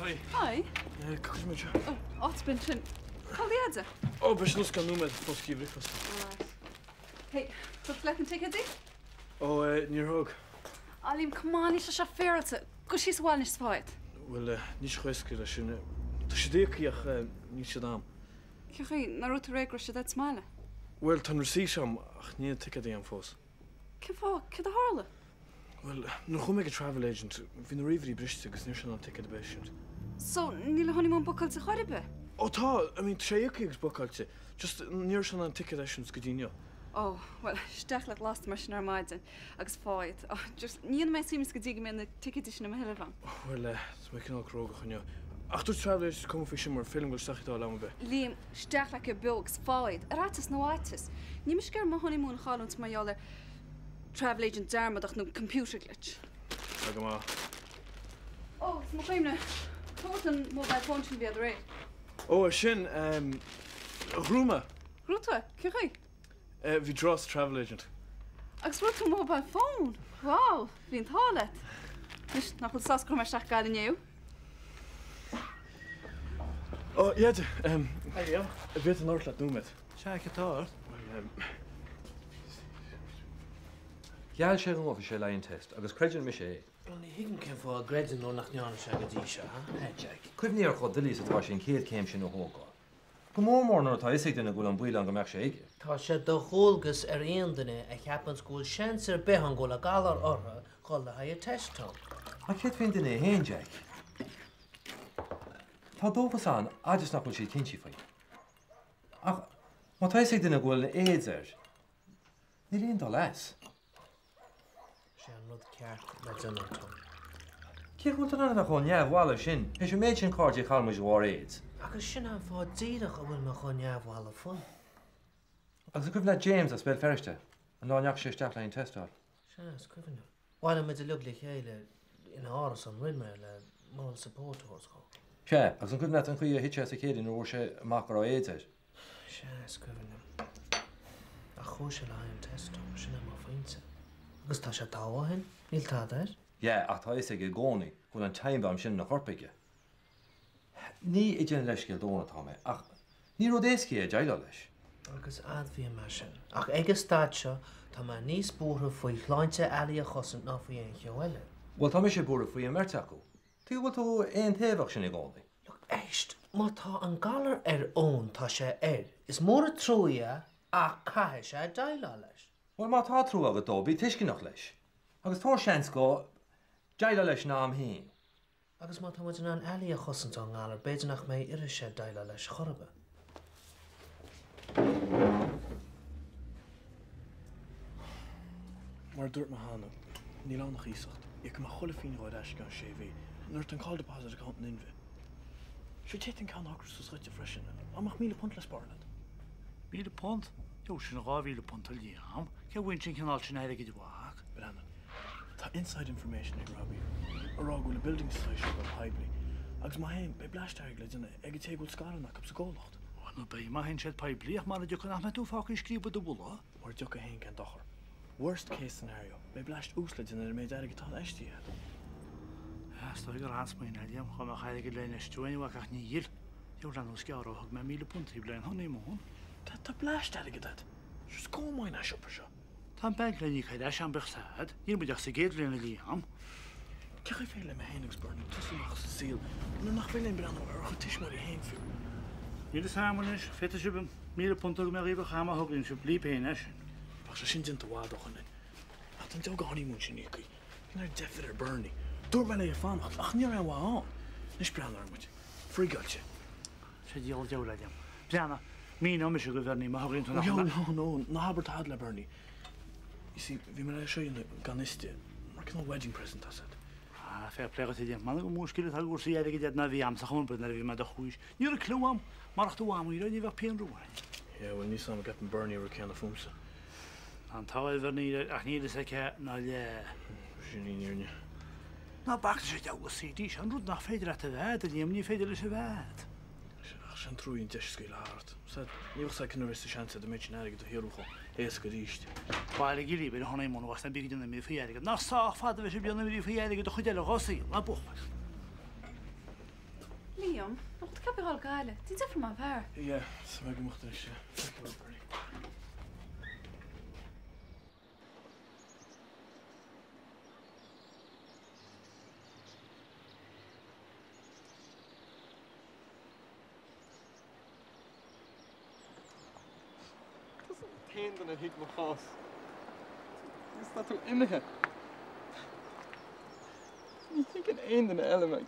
Hi. Hi. Cá gcuirfidh muid seo? Ó, áit ar bith ansin. Cá bhfuil Deaide? Ó, beidh sé anuas i gceann nóiméad, fós ag bricfeasta. Alright. Hey, thug tú leat na ticéidí? Ó, níor thug. Ah, Liam, come on, níl sé seo féaráilte. Gabh síos abhaile anois is faigh iad. Bhuel, níl sé chomh héasca leis sin. Tá siad íoctha ach níl siad a'm. Cén chaoi, nach raibh tú ag rá go raibh siad a'd sa mbaile? Bhuel, tá an receipt a'm ach níl na ticéadaí a'm fós. Cén fáth? Céard a tharla? Bhuel, nuair a chuaigh mé ag an travel agent, bhí na ríomhairí briste agus ní raibh sé in ann ticéad ar bith a eisiúint. So, níl an honeymoon bookáilte chor ar bith? Ó tá, I mean, tá sé íoctha agus bookáilte, just ní raibh sé in ann ticéad a eisiúint go dtí inniu. Ó, bhuel, isteach leat lasta mar sin ar maidin agus faigh iad. Ó, just, ní dhéanfaidh mé suaimhneas go dtí go mbeidh na ticéidí sin i mo sheilbh a'm. Bhuel, eh, tá mé cineál cruógach inniu. Ach dúirt travel agent cuma faoi sin mar féidir liom dul isteach iad a fháil am ar bith. Liam, isteach leat go beo agus faigh iad, ar fhaitíos nó fhaitíos. Níl mise ag iarraidh mo honeymoon a chailliúint mar gheall ar travel agent dearmadach nó computer glitch. Tá go maith. Ó, is mo chuimhne, cá bhfuair tú an mobile phone sin a bhí a'd aréir? Ó, é sin, ehm, ghnóthaigh mé. Ghnóthaigh tú é? Cén chaoi? Eh, bhí draw sa travel agent. Agus fuair tú mobile phone! Wow, bhí an t-ádh leat. Anois, nach bhfuil tú sásta go raibh mé isteach ag Gaillimh inniu? Ó, yeah, ehm, Hi Liam. An bhféadfainn labhairt leat nóiméad? Sea, cad tá ort? Bhuel, ehm. Gheall sé go ngabhfaidh sé le haghaidh an test agus creideann mise é. Bhuel, ní thuigim cén fáth a gcreideann nuair nach ndearna sé go dtí seo, a Jack? Cuimhnigh ar chomh doiligh is atá sé an chéad chéim sin a thógáil. Go mór mór nuair atá a fhios ag duine go bhfuil an baol ann go mbeadh sé aige. Tá sé de dhualgas ar aon duine a cheapanns go bhfuil seans ar bith ann go bhfuil an galar orthu dhul le haghaidh an test, Tom. Ach céard faoin duine é féin, Jack? Tá dóchas ann fhad is nach bhfuil siad cinnte faoi. Ach má tá a fhios ag duine go bhfuil an AIDS air, níl aon dul as. Sé an rud ceart le déanamh, Tom. Cén chaoi a bhfuil tú in ann a bheith chomh neamhbhalbh sin, théis an méid sin cairde a chaill muid de bharr AIDS? Agus sin an fáth díreach a bhfuil mé chomh neamhbhalbh faoi. Agus an cuimhin leat James as Béal Feirste, an lá a ndeachaigh sé isteach le haghaidh an tástáil? Sea, is cuimhin liom. Bhailigh muid uilig le chéile ina árasán, rinne mé le moral support a thabhairt dhó. Sea, agus an cuimhin leat an chaoi a thit sé as a chéile nuair a fuair sé amach go raibh AIDS air? Sea, is cuimhin liom. Ach chuaigh sé le haghaidh an test, Tom, sin é mo phointe. Agus tá sé togha ó shin, níl tada air. Yeah, ach tá a fhios aige i gcónaí go bhfuil an time bomb sin ina chorp aige. Ní ag déanamh leithscéal d'Eoin atá mé, ach ní rud éasca é déileáil leis. Agus admhaím é sin. Ach ag an staid seo, tá mé níos buartha faoi shláinte Ali a chosaint ná faoi aon cheo eile. Bhuel, tá mise buartha faoi an mbeirt acu. Tuige a bhfuil tú aontaobhach sin i gcónaí? Look, éist, má tá an galar ar Eoin, tá sé air. Is mór an trua é ach caithfidh sé déileáil leis. Bhuel, má tá trua agat dó, bí tuisceanach leis. Agus tabhair seans dó déileáil leis ina am féin. Agus má tá muid in ann Ali a chosaint ón ngalar, b'fhéidir nach mbeidh uirthi-se déileáil leis chor ar bith. Mar a dúirt mé cheana, níl ann ach iasacht. Íocfaidh mé chuile phingin dhó ar ais i gceann sé mhí, nuair atá an call deposit account in inmhe. Sure d'fhéadfainn an ceann a shocrú suas dhuitse freisin, dá mbeadh £1,000 le spáráil agat. £1,000? Gheobhaidh sin £2,000 a Liam. Cé a bhfaigheann sin cineál sin airgid uaidh? Breathnaigh, tá inside information ag Robbie a rá go bhfuil an building society seo ag dul poiblí agus má théann, beidh bleaist airgid le déanamh ag an té go bhfuil scaireanna acu sa gcomhlacht. Ó, nó beidh, má théann siad poiblí ach mara dtiocfaidh nach mbeidh tú fágtha ag scríobadh do mhullaigh. Mura dtiocfaidh féin cén dochar? Worst case scenario, beidh bleaist ús le déanamh ar an méid airgid atá infheistithe agat. Is dóigh gur an-smaoineamh é Liam, dá mbeadh airgead le infheistiú anyway ach níl. Gheobhaidh lean os gearr ó thug mé £1,000 daoibh le an honeymoon. Tá tá bleaist airgid agat. Just go mine an siopa seo. Tá an banc le n-íoc ar ais agam bíodh sad. Níl muid ach sa gcéad bhliain a Liam. Cén chaoi féidir le mé féin agus Bernie tosú amach sa saol nuair nach féidir linn breathnú ar ár gcuid tuismitheoirí féin fiú? Níl fhios a'm anois, féadfaidh sibh an £1,000 a thug mé dhaoibh a chaitheamh má thograíonn sibh libh féin é sin. Bheadh sé sin déanta i bhfad ó shoin. Ach tá an deabhal honeymoon sin íoctha. Bhí an oiread deifir ar Bernie. Dúirt mé léi fanacht ach ní raibh aon mhaith ann. Anois breathnaigh ar muid. Frigeáilte. Sé díol an diabhail é Liam. Breathnaigh, míneoidh mise do Bhernie má thograíonn tú nach mbeadh. No, no, ná habair tada le Bernie. You see, bhí mé le seo a dhéanamh gan fhios di, mar cineál wedding present, tá 's a'd. Ah, fair play dhuit a Liam. M'anam gur mó scil atá i gcúrsaí airgid a'd ná a bhí a'msa chor ar bith nuair a bhí mé do chomhaois. Ní raibh cliú a'm. Marach do mhamaí ní bheadh pian romhainn. Yeah, bhuel, níl 's a'm an gceapann Bernie an rud céanna fúmsa. Tá an t-ádh ar Bhernie ach níl fhios aici ná leath. Sin í an fhírinne. Ná bac leis an deabhal CD, seo an rud nach féidir leat a bheith a'd, a Liam, ní féidir leis a bheith a'd. Ach sin trua an deis a scaoileadh thart. Sea, ní bheadh 's a'd cionn a bheas de sheans a'd an méid sin airgid a shaothrú chomh héasca arís. Bailigh libh ar an honeymoon agus ná bíg ag déanamh imní faoi airgead. Nach sách fada a bheith sibh ag déanamh imní faoi airgead an chuid eile dhá saol, a buachaill. Liam, nach bhfuil tú ceaptha a dhul go Gaillimh? Déan deifir mar b'fhearr. Yeah, tá mé ag imeacht anois, yeah. Thank you, Bernie. Tusa an t-aon duine a thuig mo chás. Agus tá tú imithe. Ní thuigeann aon duine eile mé.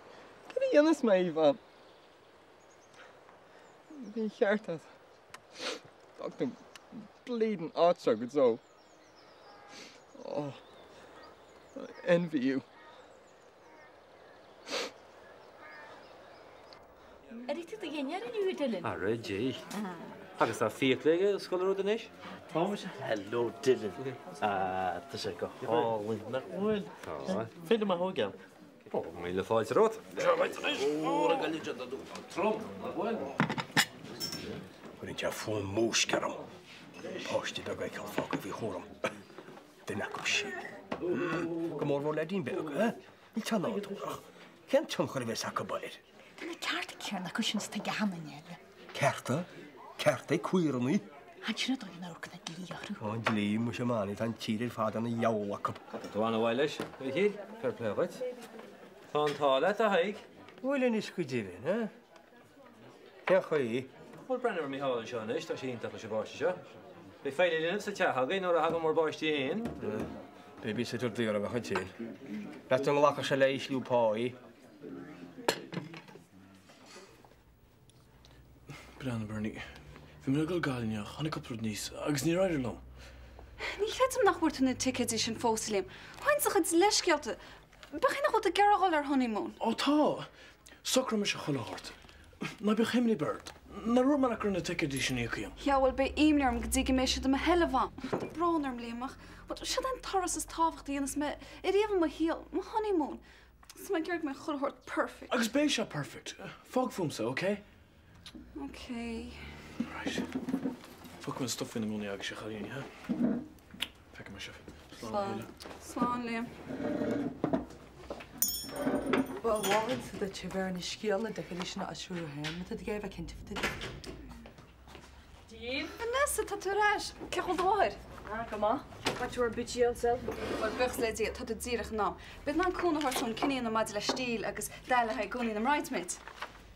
Cad a dhéanfas mé, Yvonne? Bhí an ceart agat. D'fhág tú an bleeding áit seo go deo. Oh, I envy you. Ar ith tú do dhinnéar inniu, a Dylan? Ara Dé. Agus tá fiacla aige agus chuile rud anois? Tá muid. Hello Dylan. Ah, tá sé go hálainn, nach bhfuil? Tá. Féile maith óige. Ó, míle fáilte romhat. Trom, nach bhfuil? Cuireann sé fonn múisce orm. Páistí beaga a fheiceáil fágtha faoi chúram duine acu sin. Go mór mhór leaidín beag, eh? Níl sé nádúrtha. Cén tionchar a bheas acu air? Tá na cearta céanna acu sin is atá ag achan duine eile. Cearta? Cearta ag queerannaí? Ansin an dóigh nár amharc an dlí orthu. Ó, an dlí, muise Mani, tá an tír ar fad ina gheall acu. Tá tú an-mhaith leis, a Mhichíl, fair play dhuit. Tá an t-ádh leat, a Thaidhg. Bhuel anois go deimhin, eh? Cén chaoi? Bhuel, breathnaigh ar Mhícheál anseo anois, tá sé iontach leis an bpáiste seo. Beidh feighlí linbh sa teach againn nuair a thagann bhur bpáistí féin. Babysitter daor a bheadh ansin. Meas tú an nglacfadh sé le ísliú páí? Breathnaigh, Bernie. Bhí mé ag dul go Gaillimh inniu ach tháinig cúpla rud aníos agus níor éirigh liom. Ní chreidim nach bhfuair tú na ticéidí sin fós, a Liam. Roinnt do chuid leithscéalta. B'é nach bhfuil tú ag iarraidh dhul ar honeymoon. Ó tá! Socróidh mise chuile shórt. Ná bíodh imní ar bith ort. Nár dhúirt mé leat go raibh na ticéidí sin íoctha agam? Yeah, bhuel, beidh imní orm go dtí go mbeidh siad i mo sheilbh a'm. Tá brón orm, Liam, ach bhuel, seo é an turas is tábhachtaí a dhéanfas mé ariamh i mo shaol, mo honeymoon. Tá mé ag iarraidh go mbeidh chuile shórt perfect. Agus beidh sé perfect. Fág fúmsa, ok? Ok. Right. Fágfaidh mé an stuif faoi na gúnaí agaibhse, a chailíní, ha? Feicfidh mé sibh. Slán. Slán, Liam. Bhuel, mholfainnse duit a Bhernie scéal na dticéidí sin a fhiosrú féin, má tá tú ag iarraidh a bheith cinnte fá dtaobh de. Dia dhaoibh. Vanessa, tá tú ar ais. Cén chaoi a bhfuil do mháthair? Ah, go maith. Back to her bitchy old self. Bhuel, buíochas le Dia, tá tú díreach in am. Beidh mé in ann cúnamh a thabhairt dom cinneadh a dhéanamh maidir le stíl agus dath le haghaidh gúnaí na mbridesmaids.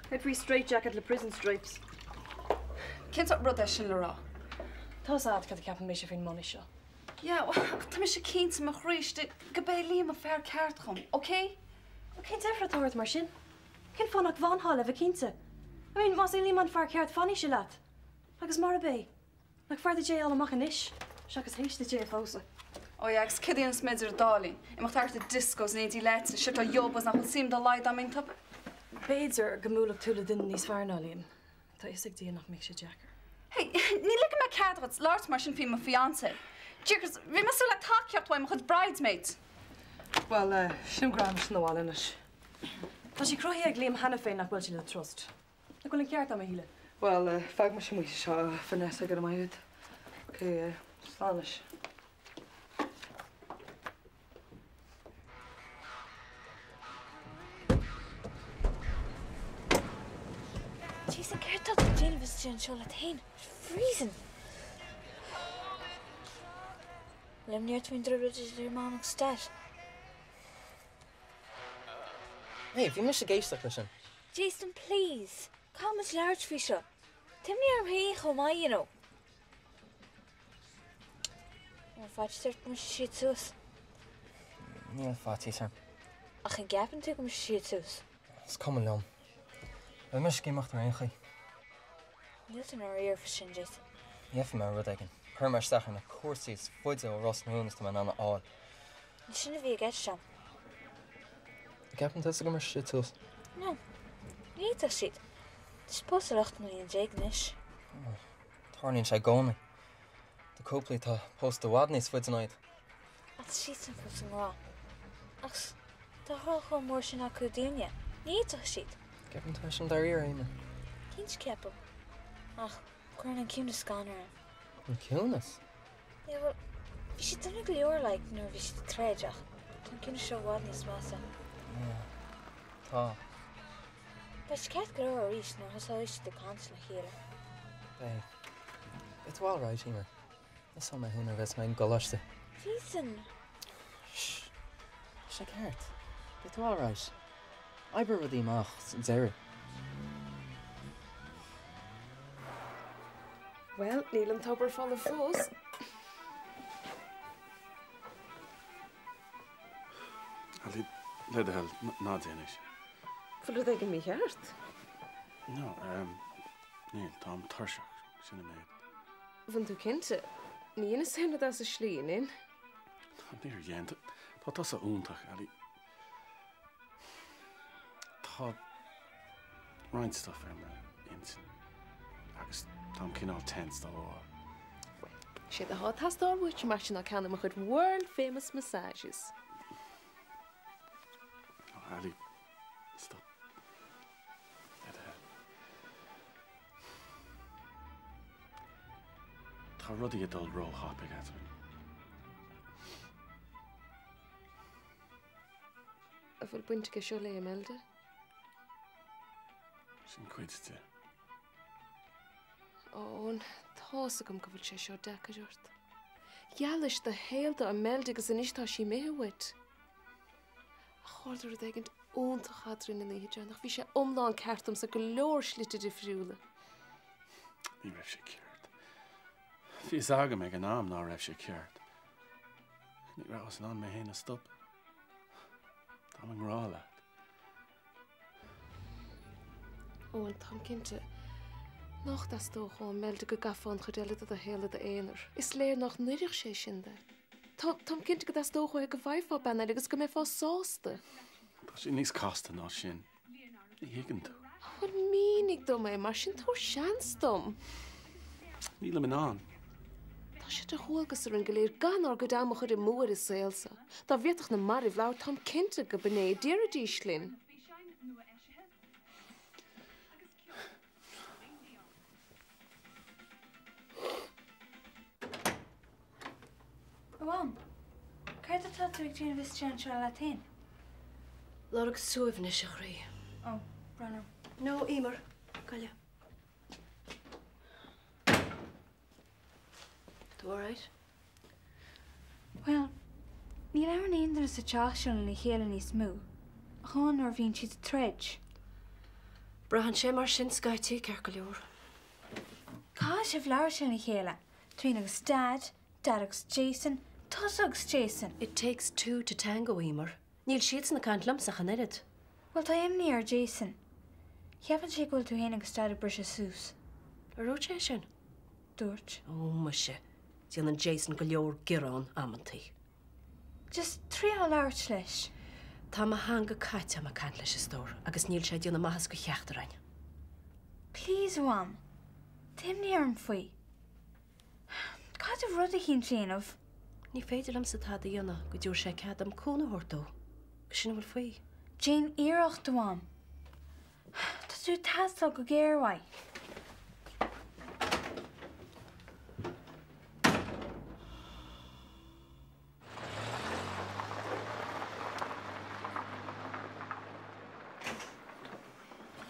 Céard faoi straitjacket le prison stripes? Cén sórt rud é sin le rá? Tá's a'd cad a ceapann mise faoin money seo. Yeah, ach tá mise cinnte i mo chroí istigh go b'é Liam an fear ceart dhom, ok? Bhuel, cén deifir atá ort mar sin? Cén fáth nach bhfanfá le bheith cinnte? I mean, más é Liam an fear ceart, fanfaidh sé leat. Agus marab é, nach fearr duit é a fháil amach anois, seachas théis duit é a phósadh? Oh yeah, agus céard a dhéanfas mé idir an dá linn? Imeacht thart i discos in éindí leatsa, sirteáil yobos nach bhfuil suim dá laghad a'm iontu? B'fhéidir go mbuailfeadh tú le duine níos fearr ná Liam. Tá a fhios ag Dia nach mbeidh sé deacair. Hey, ní ligfidh mé cead dhuit labhairt mar sin faoi mo fiancé. Jeekers, bhí mé ag súil le tacaíocht uaidh mo chuid bridesmaids. Bhuel, sin go rachaidh mise 'na bhaile anois. Tá sé cruthaithe ag Liam cheana féin nach bhfuil sé le trust. Nach bhfuil an ceart a'm, a Shíle? Bhuel, fágfaidh mise amuigh anseo, a Vanessa, go raibh maith agat. Ok, slán anois. Jason, céard atá tú ag déanamh istigh anseo leat féin? Freezing! Liam, níor tú an trioblóid idir Mam agus Dad. Hey, bhí mise ag éisteacht leis sin. Jason, please! Caithfidh muid labhairt faoi seo. Tá imní orm féin chomh maith, you know. An bhfuil faitíos ort go mbrisfidh siad suas? Níl faitíos orm. Ach an gceapann tú go mbrisfidh siad suas? Is cuma liom. Beidh mise ag imeacht ar aon chaoi. Níl tú dáiríre faoi sin, Jason. Gheobhaidh mé rud éigin. Cuirfidh mé isteach ar na cúrsaí is faide ó Ros na Rún is atá mé in ann a fháil. Ní sin a bhí i gceist agam. An gceapann tusa go mbrisfidh siad suas? No. Ní fhéadfadh siad. Tá siad pósta le 18 mbliana anois. Tarlaíonn sé i gcónaí. Do cúplaí atá pósta i bhfad níos faide ná iad. Ach tá siadsan fós i ngrá. Agus tá grá chomh mór sin acu dúinne. Ní fhéadfadh siad. Ceapann tú é sin dáiríre, Eimear? Cinnte ceapaim. Ach cuireann an ciúnas scanradh orm. An ciúnas? Yeah, bhuel, bhí siad dona go leor, like, nuair a bhí siad ag troid ach tá an ciúnas seo i bhfad níos measa. Yeah. Tá. Beidh siad ceart go leor arís nuair a thosóidh siad ag caint le chéile. Beidh. Beidh tú alright, Emer. Neosfaidh mé thú nuair a bheas mé ag an gcoláiste. Jason! Shh. Tá sé ceart. Beidh tú alright. Oibreoidh rudaí amach sa deireadh. Bhuel, níl an tobar folamh fós. Ali, le do thoil, ná déan é sin. Bhfuil rud éigin mícheart? No, níl, táim tuirseach, sin an méid. Bhfuil tú cinnte? Ní dheineas aon rud as an slí, an dhein? Níor dhein. Tá tusa iontach, Ali. Tá roinnt stuff ar m'intinn agus táim cineál tense dá bharr. Séard atá ag teastáil uait mar sin ná ceann de mo chuid world famous massages. Oh, Ali, stop. Le do thoil. Tá rudaí ag dul ró-thapaidh eadrainn. An bhfuil baint aige seo le Imelda? Sin cuid de. Eoin, tá's agam go bhfuil sé seo deacair ort. Gheallais do shaol do Imelda agus anois tá sí imithe uait. Ach tharla rud éigin iontach eadrainn an oíche dheireanach. Bhí sé iomlán ceart domsa go leor slite difriúla. Ní raibh sé ceart. Bhí fhios agam ag an am ná raibh sé ceart. Ní rabhas in ann mé féin a stop. Táim i ngrá leat. Eoin, táim cinnte nach dteastódh ó Imelda go gcaithfeá an chuid eile de do shaol i d'aonar. Is léir nach n-oirfeadh sé sin di. Táim cinnte go dteastódh uaithi go bhfaighfeá bean eile agus go mbeifeá sásta. Tá sé níos casta ná sin. Ní thuigeann tú. Bhuel, mínigh dom é mar sin, tabhair seans dom. Nílim in ann. Tá sé de dhualgas orainn go léir gan ár gcuid ama a chur amú ar an saol seo. Dá bhféadfadh na mairbh labhairt, táim cinnte go b'in é a déarfaidís linn. A Mham, céard atá tú ag déanamh istigh anseo leat féin? Lorg suaimhnis, a chroí. Ó, brón orm. No, Emer, gabh i leith. Tú alright? Bhuel, ní labhrann aon duine sa teach seo lena chéile níos mó, ach amháin nuair a bhíonn siad ag troid. Braitheann sé mar sin scaití, ceart go leor. Caithfidh sibh labhairt lena chéile, tú féin agus Dad, Dad agus Jason, tusa agus Jason. It takes two to tango, Emer. Níl siadsan ag caint liomsa ach an oiread. Bhuel, tá imní ar Jason. Ceapann sé go bhfuil tú féin agus Dad ag briseadh suas. Ar dhúirt sé sin? Dúirt. Ó, muise. Déanann Jason go leor gearán amantaí. Just triail labhairt leis. Tá mo theanga caite agam ag caint leis, a stór, agus níl sé ag déanamh maitheas do cheachtar againn. Please, a Mham. Tá imní orm faoi. Caithfidh tú rud eicínt a dhéanamh. Ní féidir liomsa tada a dhéanamh go dtabharfaidh sé cead dom cúnamh a thabhairt dó. Sin a bhfuil faoi. Déan iarracht, a Mham. Tá tú ag teastáil go géar uaidh.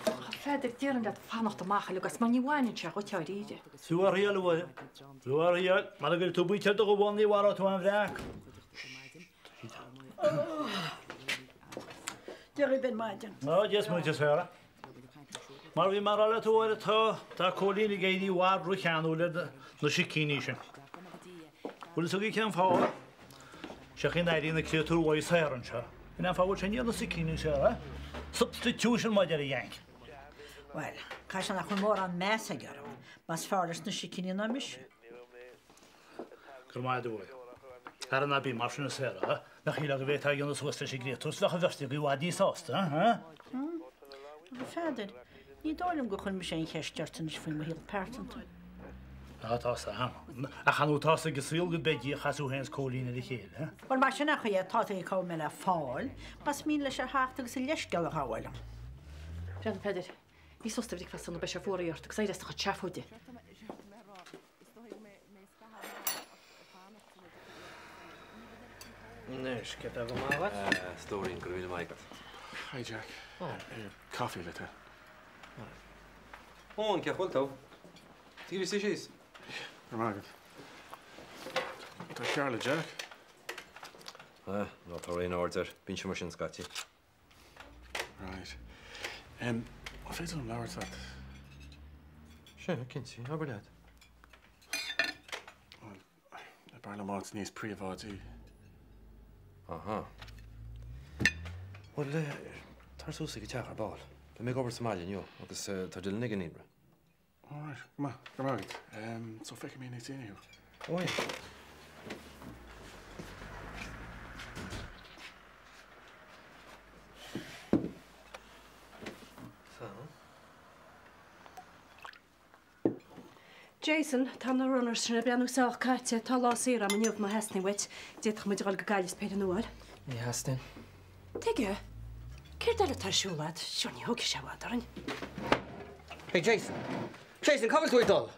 A Pheadair, déarfainn leat fanacht amach uilig as mar ní bhaineann sé dhuit dháiríre. Sú a thriail, a Mhuire. Sú a thriail. Mara gcuirfidh tú baoite ar do dhubhán ní mharóidh tú aon bhreac. Dia dhaoibh ar maidin. Ó, Dia is Muire duit, a Sarah. Mar a bhí mé a rá leat a Mháire, tá, tá Cóilín ag éirí i bhfad rócheanúil ar na sicíní sin. Bhfuil fhios agaibh cén fáth? Sé an chaoi a n-éiríonn na créatúir uaidh saor anseo. Sin é an fáth a bhfuil sé i ndiaidh na sicíní, Sarah. Substitution mar a deir an Yank. Bhuel, caithfidh sé nach bhfuil mórán measa aige orm, más fearr leis na sicíní ná mise. Go raibh maith agat, a Mháire. Ara ná bí mar sin, a Sarah. Nach shílfeá go bhféadfá a dhéanamh suas leis an gcréatúr is bheadh an bheirt agaibh i bhfad níos sásta, ha? A Pheadair, ní dóigh liom gur chuir mise aon cheist ort anois faoi mo shaol pearsanta. Á, tá 's a'm. Ach ar ndóigh tá 's ag an saol go mbeidh Dia a chas thú féin is Cóilín ar a chéile, ha? Bhuel, mar sin an chaoi é, tá tú ag cá mbeidh mé le fáil, más mian leis a theacht agus a leithscéal a ghabháil liom. Breathnaigh, a Pheadair, bí suas do bhricfeasta nó beidh sé fuaraithe ort agus éirigh as do chuid seafóide. Anois, céard tá go maith agat? Stóirín, go raibh míle maith agat. Hi Jack. Caife le do thoil. Eoin, cén chaoi a bhfuil tú? Tig leat suí síos? Go raibh maith agat. Tá cearr le Jack. Ah, ná tabhair aon aird air. Bíonn sé mar sin scaití. Right. An féidir liom labhairt leat? Sea, cinnte. Abair leat. Bhuel, b'fhearr liom áit níos príobháidí. Aha. Bhuel, tar suas ag an teach ar ball. Beidh mé ag obair sa mbaile inniu agus tá Dylan ag an naíonra. All right, go maith, go raibh maith agat. So feicfidh mé níos déanaí thú. Ó yeah. So. Jason, tá na runners sin ag breathnú sách caite. Tá lá saor agam inniu má theastaíonn uait. D'fhéadfadh muid a dhul go Gaillimh is péire nua a fháil. Ní theastaíonn. Tuige? Céard eile atá ar siúl agat? Sure, ní thógfaidh sé i bhfad orainn. Hey Jason! Jason, cá bhfuil tú ag dul?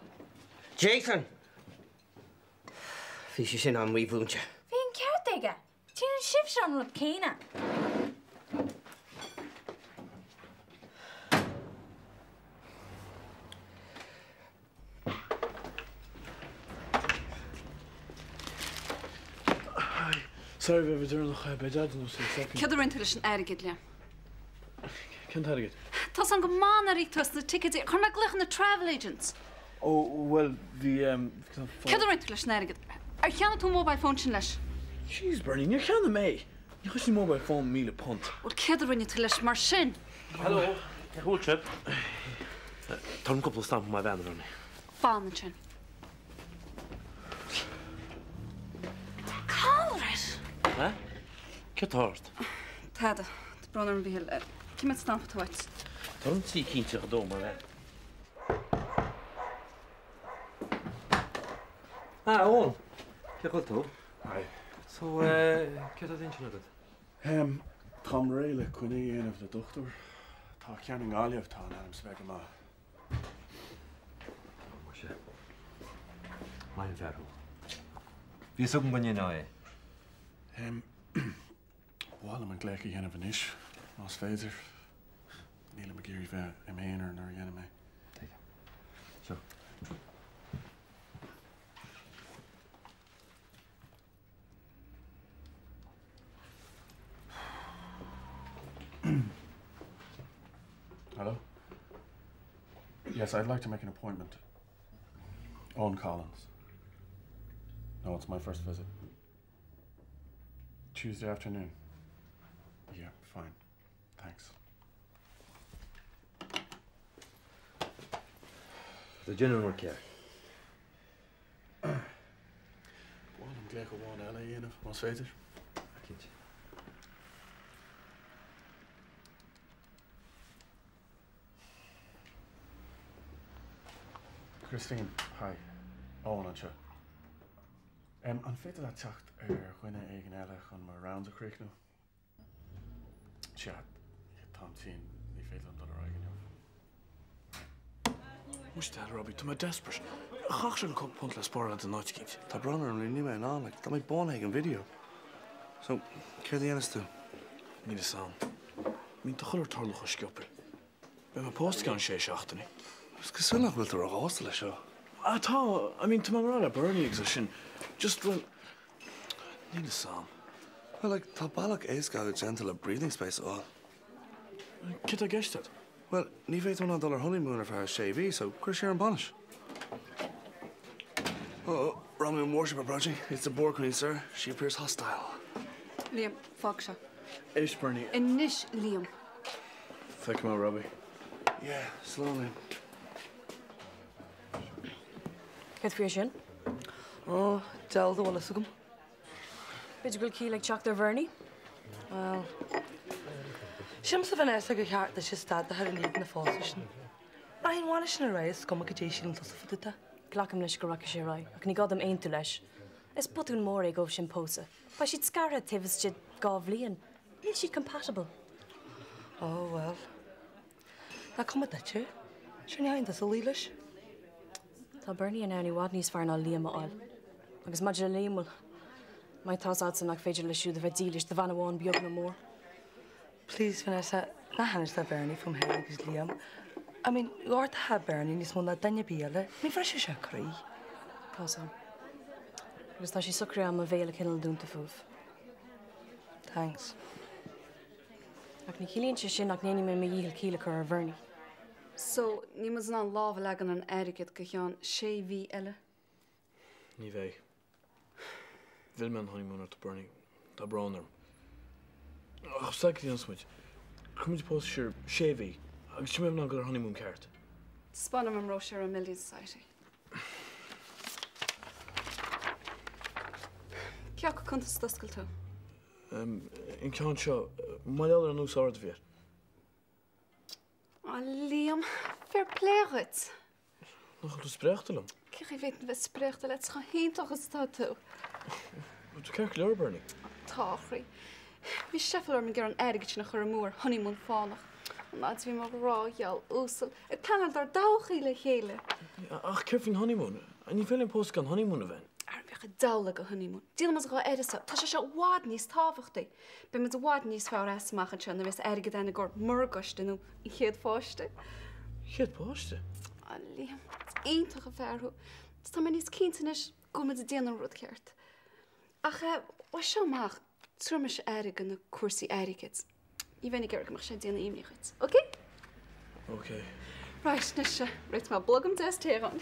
Jason! Bhí sé sin an-mhímhúinte. Bhí an ceart aige! Déanann sibhse an rud céanna. Hi. Sorry bheith deireanach, beidh Dad anuas in a second. Céard a rinne tú leis an airgead, Liam? Cén t-airgead? Tá's agam go maith nár íoc tú as na ticéid. Chuir mé glaoch ar na travel agents. Ó, bhuel, bhí, em, Céard a rinne tú leis an airgead? Ar cheannaigh tú an mobile phone sin leis? Jeez, Bernie, níor cheannaigh mé! Ní chosnaíonn mobile phone £1,000. Bhuel, céard a rinne tú leis mar sin? Hello, cén chaoi a bhfuil sibh? Tabhair dom cúpla stampa má bhean, a Bhernie. Fan ansin. Conrad! Eh? Céard tá ort? Tada. Tá brón orm, a Mhíchíl. Cé mhéad stampa atá uait? Tabhair dom 3 tríocha dó má bhean. Ah, Eoin! Cén chaoi a bhfuil tú? Hi. So, eh, céard atá d'intinn agat? Em, táim réidh le coinne a dhéanamh le dochtúir. Tá ceann i nGaillimh atá in ainm is a bheith go maith. Ó, muise. Maith an fear thú. Bhí fhios agam go ndéanfá é. Em, ba mhaith liom an glaoch a dhéanamh anois, más féidir. Nílim ag iarraidh bheith im aonar nuair a dhéanaim é. Tuigim. Seo. Hello? Yes, I'd like to make an appointment. Owen Collins. No, it's my first visit. Tuesday afternoon. Yeah, fine. Thanks. Tá déanamh mar ceart. Ba mhaith liom glaoch amháin eile a dhéanamh, más féidir. Cinnte. Christine, hi. Eoin anseo. Em, an féidir leat teacht ar dhuine éigin eile chun mo rounds a chríochnú? Sea, táim tinn, ní féidir liom dul ar aghaidh inniu. Muise a Robbie, tá mé desperate. Chaithfeadh sé go bhfuil cúpla punt le spáráil agat in áit eicínt. Tá brón orm, níl mé in ann, like, tá mé bánaithe ag an video. So, céard a dhéanfas tú? Níl fhios a'm. I mean, tá chuile shórt ag tarlú chomh sciobtha. Beidh mé pósta i gceann sé seachtainí. Is cosúil nach bhfuil tú róshásta leis seo. Ah, tá, I mean, tá mé ag rá le Bernie agus é sin, just, well, Níl fhios a'm. Well, like, tá bealach éasca agat déanta le breathing space a fháil. Céard tá i gceist agat? Well, ní bheidh tú in ann dul ar honeymoon ar feadh sé mhí, so cuir siar an bainis. Oh, oh, Romulan warship approaching. It's the Borg Queen, sir. She appears hostile. Liam, fág seo. Éist, Bernie. Anois, Liam. Feicfidh mé, Robbie. Yeah, slán, Liam. Céard faoi sin? Ó, deabhal dá bhfuil fhios agam. B'fhéidir go bhfuil ciall ag teacht ar Bhernie? Bhuel, sílimse Vanessa gur cheart duitse stad a chur i ndiaidh na phósadh sin. Rachaidh an bhainis sin ar aghaidh is cuma cad é a síleann tusa fá dtaobh de. Glacaim leis go rachaidh sé ar aghaidh, ach ní gá dom aontú leis. Is botún mór é dóibh sin pósadh. Beidh siad scartha taobh istigh de dhá bhliain. Níl siad compatible. Ó, bhuel. Nach cuma duit é? Sin é an tusa luí leis. Tá Bernie in ann i bhfad níos fearr ná Liam a fháil. Agus maidir le Liam, bhuel, má tá's a'dsa nach féidir leis siúd a bheith dílis do bhean amháin beag nó mór. Please, Vanessa, ná hinis do Bernie fúm féin agus Liam. I mean, ghortaigh Bernie níos mó ná duine ar bith eile. Ní bhrisfeadh sé croí. Tá's a'm. Agus tá sé socraithe a'm mo bhéal a choinneáil dúnta fúibh. Thanks. Ach ní chiallaíonn sé sin nach ndéanfaidh mé mo dhícheall ciall a chur ar Bhernie. So, níl muid in ann lámh a leagan ar an airgead go ceann sé mhí eile? Ní bheidh. Mhill mé an honeymoon ort, Bernie. Tá brón orm. Ach cad a dhéanfas muid. Cuirfidh muid an pósadh siar sé mhí agus sin mé in ann dul ar honeymoon ceart. Taispeánfaidh mé an bróisiúr ar an Building Society. Cé acu cuntas a d'oscail tú? An ceann seo, mar gheall ar an ús ard a bhí air. A Liam, fair play dhuit. Nach bhfuil tú spréachta liom? Cén chaoi a bhféadfainn a bheith spréachta leat chomh hiontach is atá tú? Bhfuil tú ceart go leor, Bernie? Tá, a chroí. Bhí seifill orm ag iarraidh an airgead sin a chur amú ar honeymoon fánach. An fhad is a bhí mo ghrá gheal uasal ag pleanáil dár dtodhchaí le chéile. Ach céard faoin honeymoon? Ní féidir linn pósadh gan honeymoon a bhean. Ara bheadh an diabhal ag an honeymoon. Díolfaidh muid an dhá uireasa. Tá sé seo i bhfad níos tábhachtaí. Beidh muid i bhfad níos fearr as amach anseo nuair a bheas airgead againn i gcomhair morgáiste nó an chéad pháiste. Chéad pháiste? A Liam, is iontach an fear thú. Is tá mé níos cinnte anois go bhfuil muid ag déanamh an rud ceart. Ach eh, uaidh seo amach, tabharfaidh mise aire do na cúrsaí airgid. Ní bheinn ag iarraidh go mbeadh sé ag déanamh imní dhuit. Ok? Ok. Right, anois, réiteoidh mé blogam deas tae dhúinn.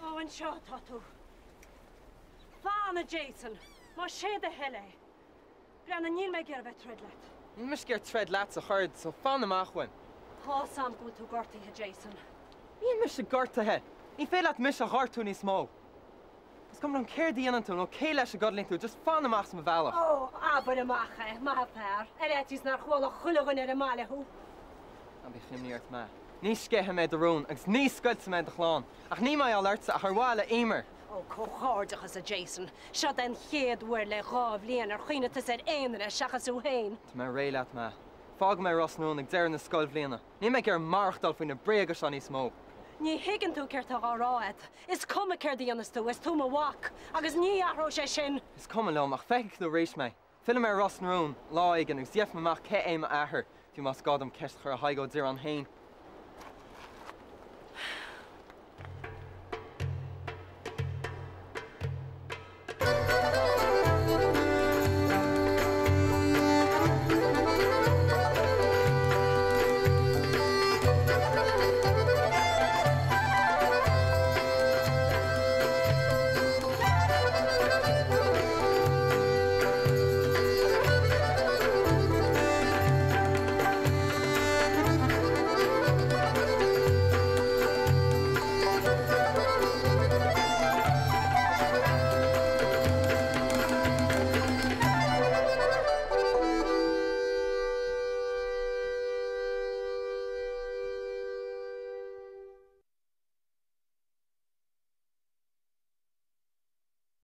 Ó, anseo atá tú. Fan, a Jason, más é do thoil é. Breathnaigh, níl mé ag iarraidh a bheith ag troid leat. Níl mise ag iarraidh troid leatsa, a chara, so fan amach uaim. Tá's a'm go bhfuil tú gortaithe, Jason. Níl mise gortaithe! Ní féidir leat mise a ghortú níos mó! Is cuma liom céard a dhéanann tú nó cé leis a gcodlaíonn tú, just fan amach as mo bhealach! Ó, abair amach é, maith an fear, ar fhaitíos nár chuala chuile dhuine ar an mbaile thú. Ná bíodh imní ort, Ma. Ní sceithfidh mé do rún agus ní scoiltfidh mé do chlann, ach ní mar gheall ortsa ach ar mhaithe le Eimear! Ó, comhghairdeachas, a Jason. Seo den chéad uair le dha bhliain ar chuimhnigh tusa ar aon duine seachas thú féin. Tá mé réidh leat, Ma. Fágfaidh mé Ros na Rún ag deireadh na scoilbhliana. Níl mé ag iarraidh maireachtáil faoi na bréaga seo níos mó. Ní thuigeann tú céard tá dhá rá agat. Is cuma céard a dhéanas tú, is tú mo mhac, agus ní athróidh sé sin. Is cuma liom, ach feicfidh tú arís mé. Fillfidh mé ar Ros na Rún lá éigin agus gheobhaidh mé amach cé é m'athair, fiú más gá dom ceist a chur ar Thadhg Ó Direáin féin.